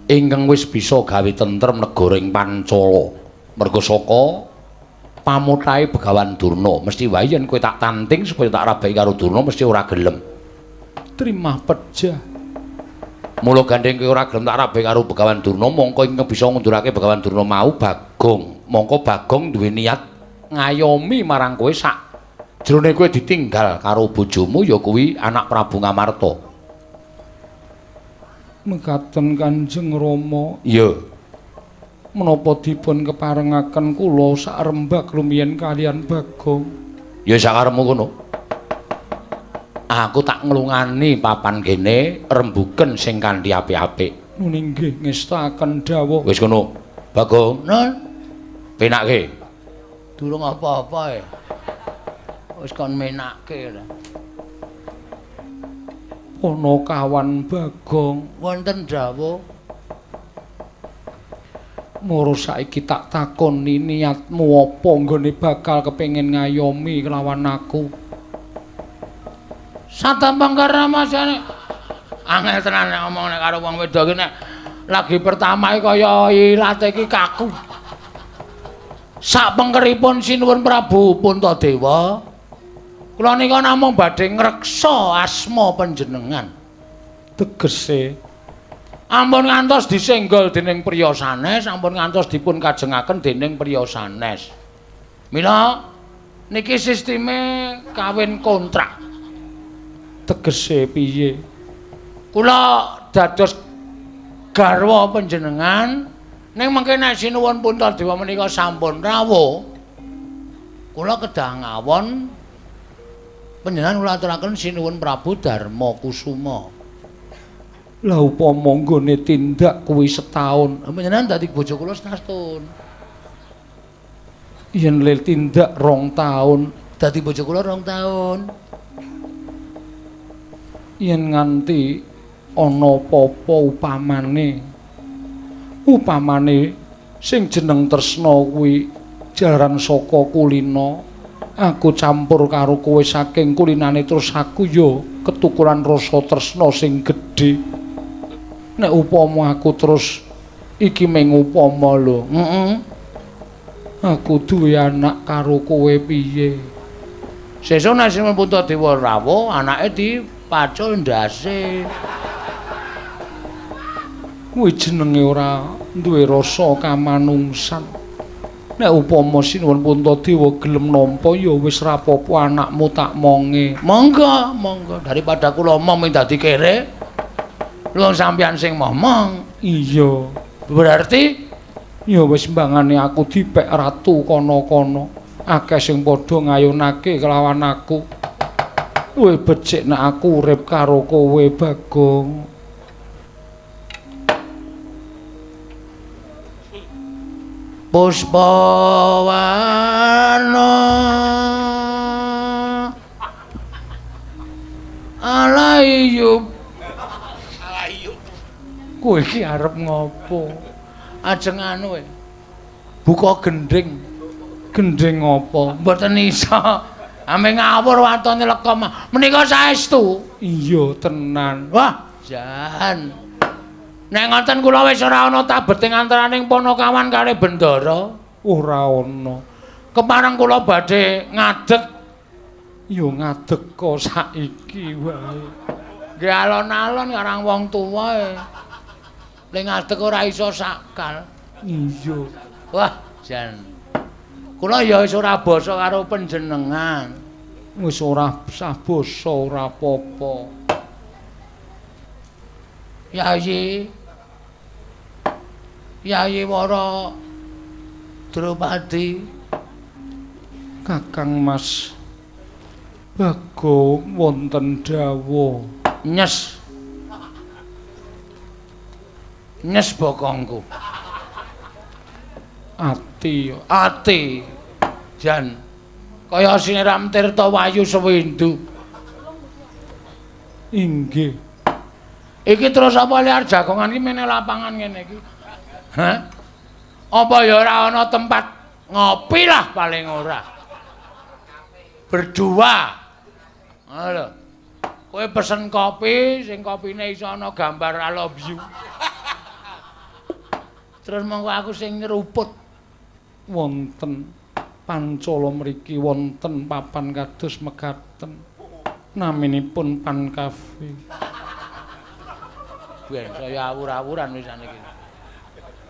ingkang wis bisa gawe tentrem negara ing Pancala. Merga saka pamutahe Begawan Durna, mesti wae yen kowe tak tanting supaya tak rabeki karo Durna mesti ora gelem. Trimah pejah. Mula gandeng kowe ora gelem tak rabeki karo Begawan Durna, mongko ingkang bisa ngundurake Begawan Durna mau Bagong. Mongko Bagong duwe niat ngayomi marang kowe sak jrone kowe ditinggal karo bojomu ya kuwi anak Prabu Ngamarta. Mekaten Kanjeng Rama. Iya. Menapa dipun keparengaken kula sak rembag rumiyin kalian Bagong? Ya sakarepmu kono. Aku tak nglungani papan kene rembuken sing kanthi apik-apik. Nun inggih ngestakaken dawuh. Wis kono. Bagong. Nun. Penake. Durung apa-apa e. Wis kon menake ora. Panakawan Bagong wonten dawuh. Moro saiki tak takoni niatmu apa nggone bakal kepengin ngayomi kelawan aku. Satampang karamasane. Angel tenan nek omong nek karo wong wedok iki nek lagi pertama iki kaya ilate iki kaku. Sak pengkeripun Sinuwun Prabu Puntadewa, kula nika namung badhe ngreksa asma panjenengan. Tegese ampun ngantos disenggol dening priya sanes, ampun ngantos dipun kajengaken dening priya sanes. Mila niki sisteme kawin kontrak. Tegese piye? Kula dados garwa panjenengan ning mengke nek Sinuwun Puntadewa menika sampun rawuh, kula kedah ngawon panjenengan kula aturaken Sinuwun Prabu Darma Kusuma. Lah upama nggone tindak kuwi setahun, panjenengan dadi bojo kula setahun. Yen le tindak 2 taun, dadi bojo kula 2 taun. Yen nganti ana apa-apa upamane, upamane sing jeneng tresna kuwi jalaran saka kulina, aku campur karo kowe saking kulinane terus aku ya ketukulan rasa tresna sing gedhe. Nek upama aku terus iki mung upama lho, heeh. Aku duwe anak karo kowe piye? Sesuk nek Sinuwun Puntadewa rawuh, anake dipacul ndase. Kuwi jenenge ora duwe rasa kamanungsan. Nek upama Sinuwun Puntadewa gelem nampa ya wis ra apa-apa anakmu tak monge. Monggo, monggo daripada kula omong dadi kere. Lho sampeyan sing momong. Iya. Berarti ya wis mbangane aku dipek ratu kono-kono. Akeh sing padha ngayunake kelawan aku. Luwih becik nek aku urip karo kowe, Bagong. Puspawana Alayub. Alayub. Kowe iki arep ngopo? Ajeng anu e. Buka gendhing. Gendhing apa? Mboten iso. Ame ngawur watone lekom. Menika saestu. Iya tenan. Wah, jan. Nek ngoten kula wis ora ana tabeting antaraning Panakawan kalih Bendara. Ora ana. Kepareng kula badhe ngadeg. Ya ngadeg kok saiki wae. Nggih alon-alon karang wong tuwa e. Nek ngadeg ora iso sakal. Iya. Wah, jan. Kula ya wis ora basa karo panjenengan. Wis ora sah basa ora apa-apa. Yayi. Yayi Wara Drupadi. Kakang Mas Bagong wonten dawuh. Nyes. Nyes bokongku. Ati, ati. Jan kaya siniram tirta wayu sewindu. Inggih. Iki terus apa liar jagongan iki mene lapangan ngene iki? Hah? Apa ya ora ana tempat ngopi lah paling ora. Berdua. Lho. Kowe pesen kopi sing kopine iso ana gambar I love you. Terus monggo aku sing nyeruput. Wonten Pancala mriki wonten papan kados mekaten. Naminipun Pan Cafe. Ben saya awur-awuran wis saniki.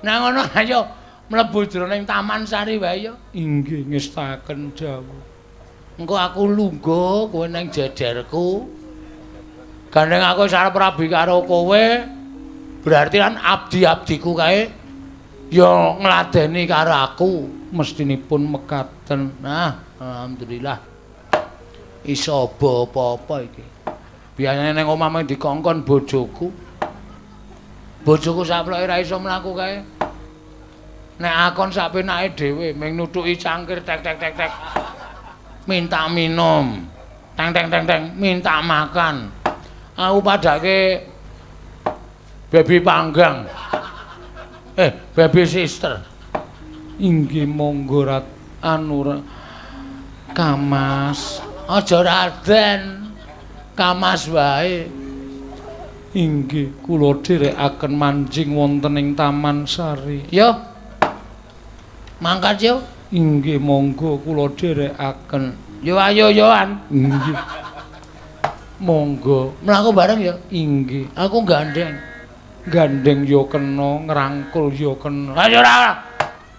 Nah ngono ayo mlebu jroning Taman Sari wae ya. Inggih ngestaken dawuh. Engko aku lungguh kowe nang jederku. Gandeng aku wis arep rabi karo kowe. Berarti kan abdi-abdiku kae ya ngladeni karo aku. Mestinipun mekaten. Nah, alhamdulillah. Iso apa-apa iki. Biasane nang omah mung dikongkon bojoku. Bojoku saploke ra iso mlaku kae. Nek akon sak penake dhewe mung nutuki cangkir tek tek tek tek. Minta minum. Teng teng teng teng minta makan. Aku padake baby panggang. Baby sister. Inggih monggo rat anu Kamas. Aja Raden. Kamas wae. Inggih kula dherekaken manjing wonten ing Taman Sari. Yo. Mangkat yo. Inggih monggo kula dherekaken. Yo ayo yoan. Inggih. Monggo mlaku bareng ya. Inggih. Aku gandeng. Gandeng yo kena, ngrangkul yo kena. Ayo ora.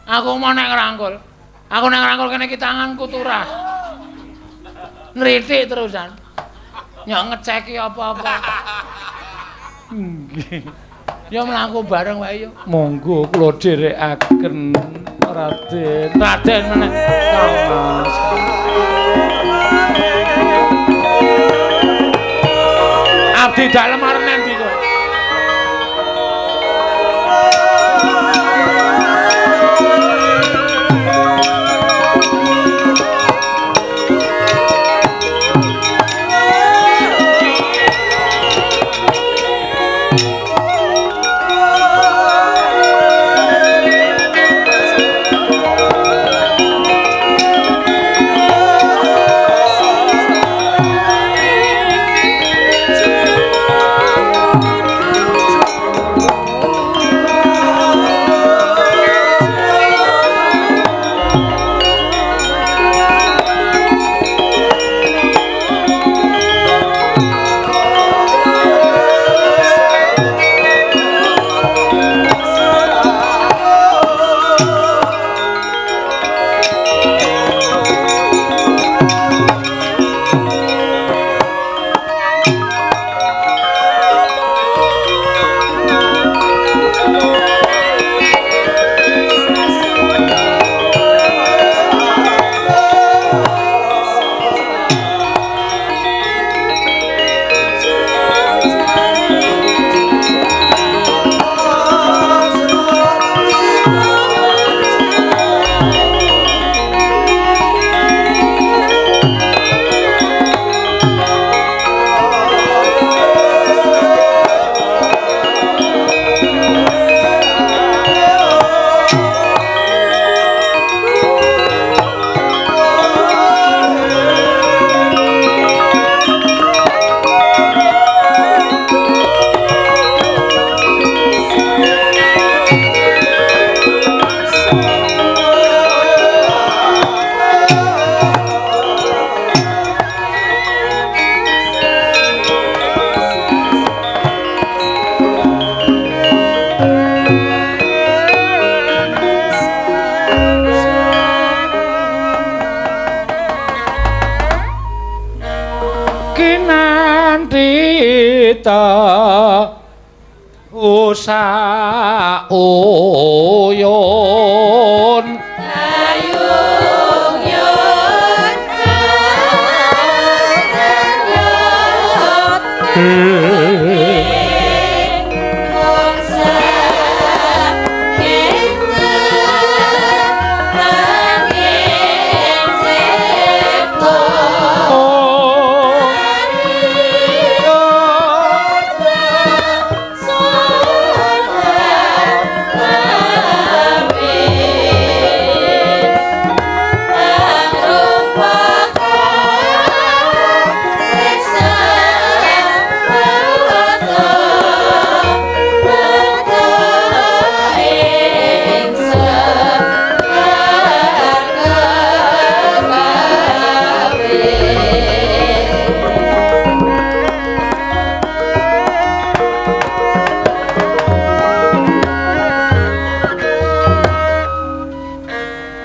Aku mau nek ngrangkul. Aku nek ngrangkul kene iki tanganku turah. Nritik terusan. Nyok ngeceki apa-apa. Nggih. Ya mlaku bareng wae yo. Monggo kula dherekaken Raden. Raden meneh. Kamas. Abdi dalem arep nang ndi kowe? Kinanti usa uyun ayung yun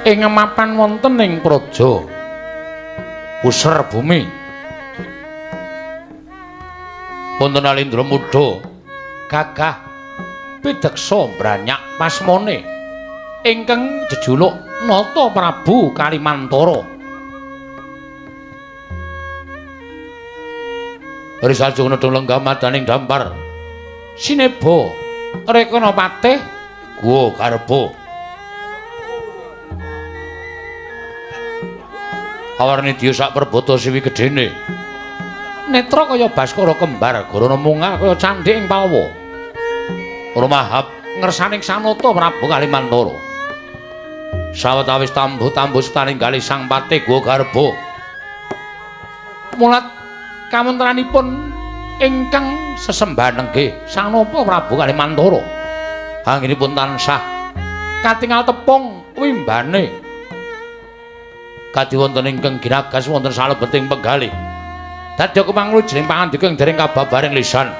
Ing mapan wonten ing praja Puser bumi wonten Alindra muda gagah pideksa mbranyak pasmane ingkang jejuluk Nata Prabu Kalimantara. Risajung nedhung lenggah madaning dampar sineba rekana patih Guwa Garba. Awarni diya sak perbata siwi gedene. Netra kaya Baskara kembar, garana mungal kaya candhi ing palwa. Rumahap ngersaning Sanata Prabu Kalimantara. Sawetawis tambuh-tambuh setaninggali sang patih Guwa Garba. Mulat kawontenanipun ingkang sesembahan nenggih Sang Nata Prabu Kalimantara. Anggenipun tansah katingal tepung wimbane. Kadi wonten ingkang ginagas wonten salebeting penggalih. Dadya kumanglu jroning pangandika ing dereng kababaring lisan.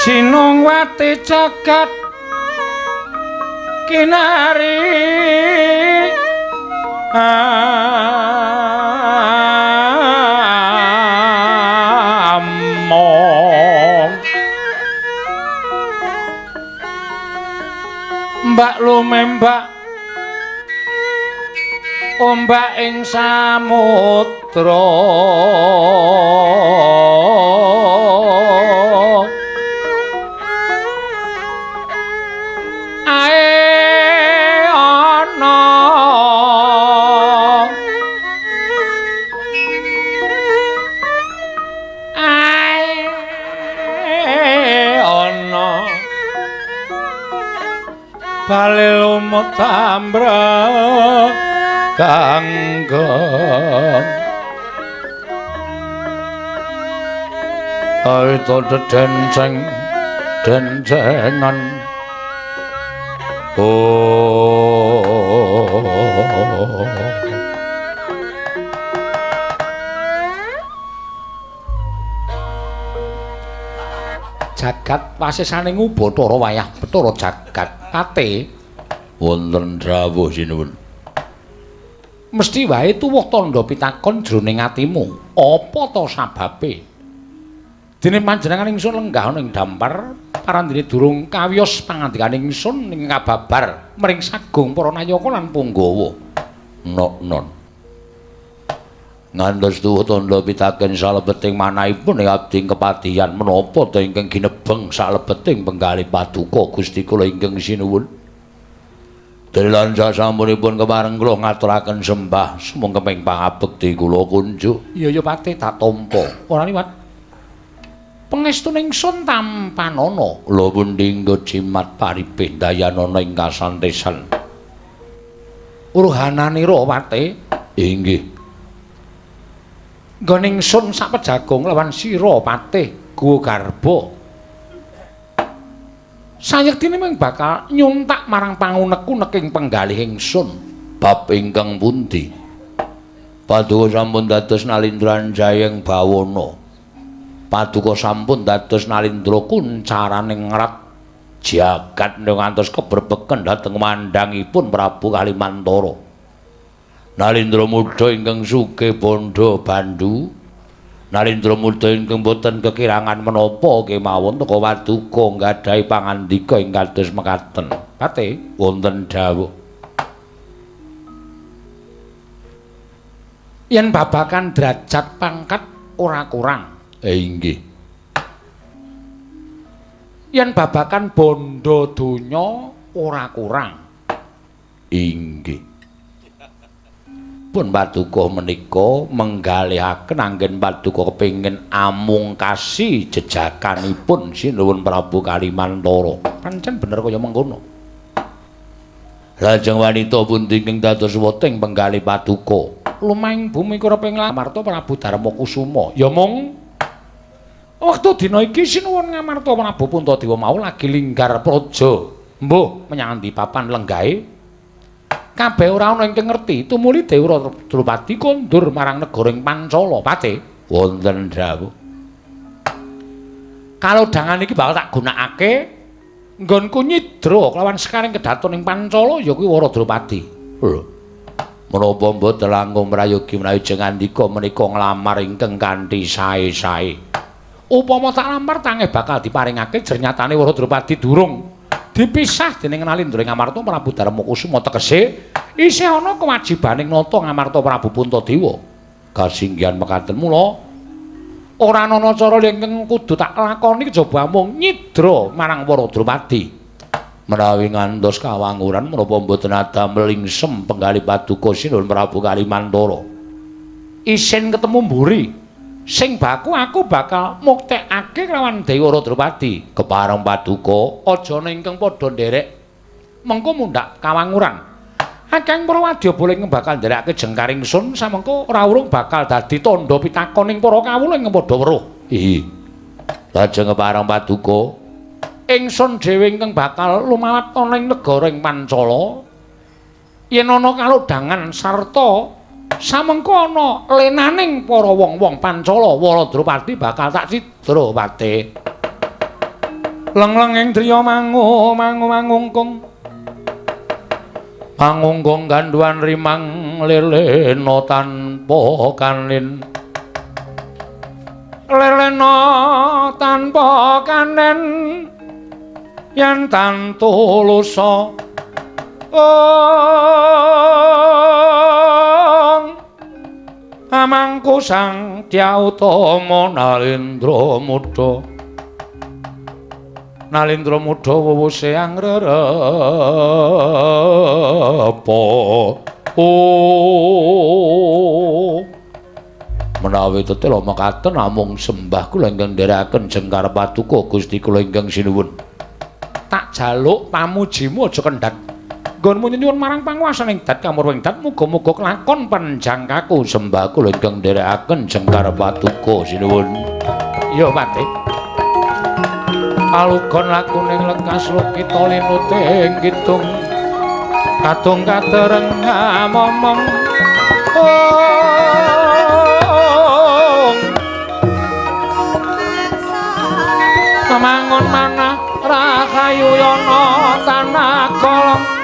Sinungwati jagat kinari among mbak lumembak Ombak ing samudra ae ana ae ana bali lumut tambra kanggeng aito dedenceng dencengan oh jagat wasesane ngubathara wayah Bathara jagat pate wonten dawuh sinuwun. Mesti wae tuwuh tandha pitakon jroning atimu. Apa ta sababe? Dene panjenengan ingsun lenggah ana ing dampar parandene durung kawiyos pangandikane ingsun ing kababar mring sagung para nayaka lan punggawa. Nok-non. Ngantos tuwuh tandha pitaken salebeting manahipun ing abdi kepatihan menapa ta ingkang ginebeng salebeting penggalih paduka Gusti kula ingkang sinuwun. Dene sasampunipun kepareng kula ngaturaken sembah sumangkeming pangabekti kula kunjuk. Iya ya Pate tak tampa. Ora liwat. Pengestune ingsun tampanana. Lha pundi nggo jimat paripih dayanana ing kasantesan. Uruhananira Pate. Inggih. Nggone ingsun sak pejagung lawan sira Patih Guwa Garba. Sayektine mung bakal nyuntak marang pangunek-uneking penggalih ingsun. Bab ingkang pundi? Paduka sampun dados Nalindra Jayeng Bawana. Paduka sampun dados Nalindra kuncaraning ngrat jagat ngantos kebrebeken dhateng mandhangipun Prabu Kalimantara. Nalindra muda ingkang sugih bandha bandu. Nalindra muda ingkang boten kekirangan menapa kemawon teka paduka nggadahi pangandika ing kados mekaten. Pate wonten dawuh. Yen babakan derajat pangkat ora kurang. Inggih. Yen babakan bondo donya ora kurang. Inggih. Pun paduka menika menggalihaken anggen paduka kepengin amungkasi jejakanipun sinuwun Prabu Kalimantara. Pancen bener kaya mengkono. Lajeng wanita pundi ingkang dados weting penggalih paduka? Lumahing bumi kureping Ngamarta Prabu Darmakusuma. Ya mung wektu dina iki sinuwun Ngamarta Prabu Puntadewa mau lagi linggar praja. Mbuh menyang endi papan lenggahe? Kabeh ora ana ingkang ngerti, tumuli Dewi Drupadi kondur marang negara ing Pancala. Pate wonten dawuh. Kalodhangan iki bakal tak gunakake nggonku nyidra kelawan sekaring kedaton ing Pancala ya kuwi Wara Drupadi. Lho. Menapa mboten langkung prayogi menawi jengandika menika nglamar ingkang kanthi sae-sae. Upama tak lamar tangeh bakal diparingake jernyatane Wara Drupadi durung dipisah dening Nalindra Ngamarta Prabu Darmakusuma tegese isih ana kewajibaning nata Ngamarta Prabu Puntadewa. Kasinggihan mekaten mula ora ana cara ingkang kudu tak lakoni kejaba amung nyidra marang Wara Drupadi. Menawi ngantos kawanguran menapa mboten adamel lingsem penggalih paduka sinuwun Prabu Kalimantara. Isin ketemu mburi sing baku aku bakal muktekake lawan Dewi Drupadi. Kepareng paduka aja ingkang padha nderek mengko mundhak kawanguran. Akeh para wadyabala ingkang bakal nderekake jengkar ingsun samengko ora urung bakal dadi tandha pitakoning para kawula ingkang padha weruh. Ihi. Lajeng kepareng paduka ingsun dhewe ingkang bakal lumawat ana ing negara ing Pancala. Yen ana kalodhangan sarta samengko ana lenaning para wong-wong Pancala, Wara Drupadi bakal tak cidra pate. Lengleng ing driya mangu mangu mangungkung. Mangungkung gandhuan rimang lelena tanpa kanin. Lelena tanpa kanen yen tantu lusa. Oh. Amangku Sang Dyah Utama Nalendra Muda. Nalendra Muda wuwuse angrerepa. Oh. Menawi tetela mekaten namung sembah kula ingkang nderekaken jengkar paduka Gusti kula ingkang sinuwun. Tak jaluk pamujimu aja kendhat. Nggonmu nyuwun marang panguwasaning dat kamurwing dat muga-muga kelakon panjangkaku sembah kula ingkang nderekaken jengkar paduka sinuwun. Ya Patih. Palugon lakuning lekas lukita linuting kidung. Kadung katereng momong. Mangun manah rahayu yana tanah kolong.